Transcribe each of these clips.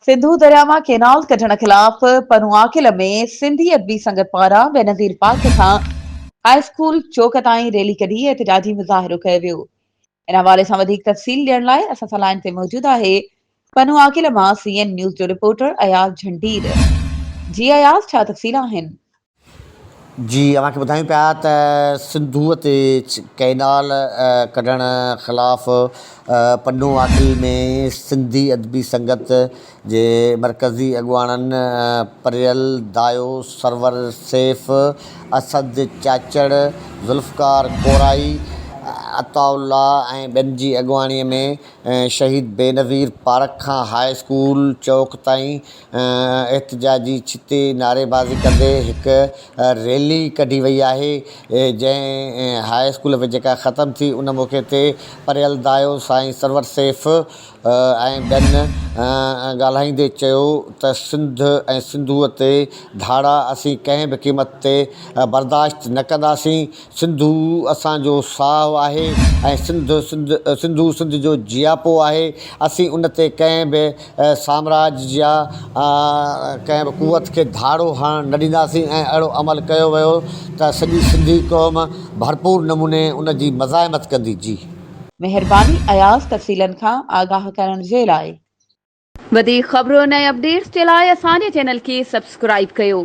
سنڌو درياء مان ڪينال ڪڍڻ خلاف پنوعاقل ۾ سنڌي ادبي سنگت پاران بينظير پارڪ کان هاء اسڪول چوڪ تائين ريلي ڪڍي احتجاجي مظاهرو ڪيو ويو. ان حوالي سان وڌيڪ تفصيل ڏيڻ لاء اسان سان لائين تي موجود آهي پنوعاقل مان سي اين نيوز جو رپورٽر اياز جهنڊير. جي اياز ڇا تفصيل آهن؟ جي اوهان کي ٻڌايون پيا ته سنڌوء تي ڪئنال ڪڍڻ خلاف پنو عاقل ۾ سنڌي ادبي سنگت جي مرڪزي اڳواڻن پريل دايو، سرور سيف، اسد چاچڙ، ذوالفقار ڪورائي، عطاء الله ۽ ٻين جي اڳواڻي ۾ شهيد بينظير پارڪ کان هاء اسڪول چوڪ تائين احتجاجي ڇتي نعريبازي ڪندي هڪ ريلي ڪڍي وئي آهي جنهن هاء اسڪول ۾ جيڪا ختم ٿي ان موقعي تي پريل دايو سائين سرور سيف ۽ ٻين ڳالهائيندي چيو ته سنڌ ۽ سنڌوء تي ڌاڙا اسين ڪنهن به قيمت تي برداشت نه ڪنداسين سنڌو اسان جو ساهه آهي ۽ سنڌ سنڌ سنڌو سنڌ جو جياپو آهي اسين ان تي ڪنهن به سامراج يا ڪنهن به قوت کي ڌاڙو هڻڻ نه ڏينداسين ۽ اهڙو عمل ڪيو ويو ته سڄي سنڌي قوم ڀرپور نموني ان جي مزاحمت ڪندي جي. مهرباني اياز تفصيلن کان آگاهه ڪرڻ جي لاء. وڌيڪ خبرن ۽ اپڊيٽس جي لاء اسان جي چينل کي سبسڪرائيب ڪيو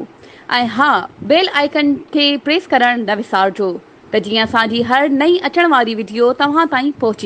۽ ها بيل آئيڪن کي پريس ڪرڻ نه وسارجو ته جيئن اسان جي هر نئين اچڻ واري وڊيو توهان تائين پهچي.